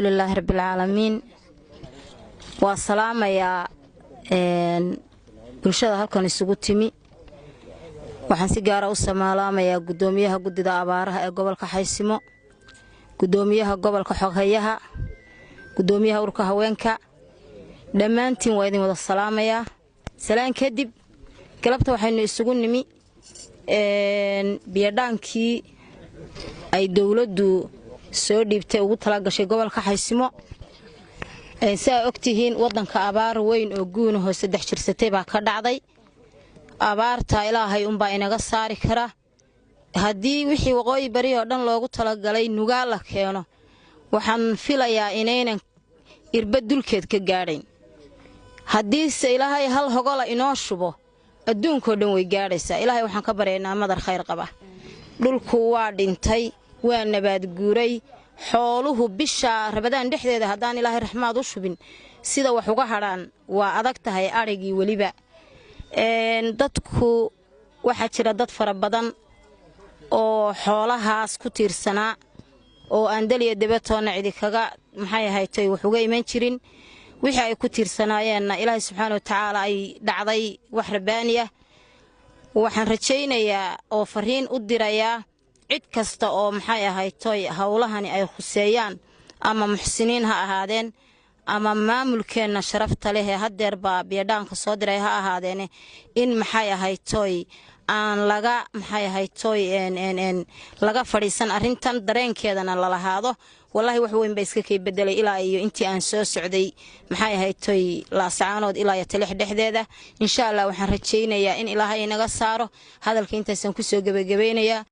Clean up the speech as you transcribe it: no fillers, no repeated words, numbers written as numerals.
Lilaahi rabbilcaalamiin. Waa salaamayaa bulshada halkan isugu timi. Waxaan si gaara u salaamayaa guddoomiyaha guddida abaaraha ee gobolka Xaysimo, guddoomiyaha gobolka, xoghayaha, guddoomiyaha ururka haweenka. Dhammaantiin waa idin wada salaamayaa. Salaan kadib, galabta waxaynu isugu nimi biyadhaankii ay dowladdu soo dhiibtay, ugu talagashay gobolka Xaysimo. Si aa ogtihiin, wadanka abaar weyn oo guunahoo 3 jirsatay baa ka dhacday. Abaarta Ilaahay unbaa inaga saari kara. Haddii wixii Waqooyi Bari oo dhan loogu talagalay Nugaal la keeno, waxaan filayaa inaynan irba dulkeed ka gaadhayn. Haddiise Ilaahay hal hogola inoo shubo, adduunkao dhan way gaadhaysaa. Ilaahay waxaan ka baryaynaa madar khayr qaba. Dhulku waa dhintay, waa nabaadguuray. Xooluhu bisha Rabadaan dhexdeeda haddaan Ilaahay raxmaad u shubin, sida wax uga hadhaan waa adag tahay. Adhigii weliba dadku, waxaa jira dad fara badan oo xoolahaas ku tiirsanaa oo aan daliya dabatoonna cidi kaga, maxay ahaytay, wax uga iman jirin. Wixii ay ku tiirsanaayeena Ilaahay subxaana wa tacaala ay dhacday wax rabbaani ah. Waxaan rajaynayaa oo fariin u dirayaa cid kasta oo, maxay ahaytoy, howlahani ay khuseeyaan, ama muxsiniin ha ahaadeen ama maamulkeenna sharafta leh ee haddeerbaa biyadhaanka soo diray ha ahaadeene, in, maxay ahaytoy, aan laga, maxay ahaytoy, laga fadhiisan arrintan, dareenkeedana lalahaado. Wallaahi, wax weyn baa iska kay bedelay ilaa iyo intii aan soo socday, maxay ahaytoy, Laasacaanood ilaa iyo Talix dhexdeeda. Insha Allah waxaan rajaynayaa in Ilaahay inaga saaro. Hadalka intaasaan kusoo gebagabaynayaa.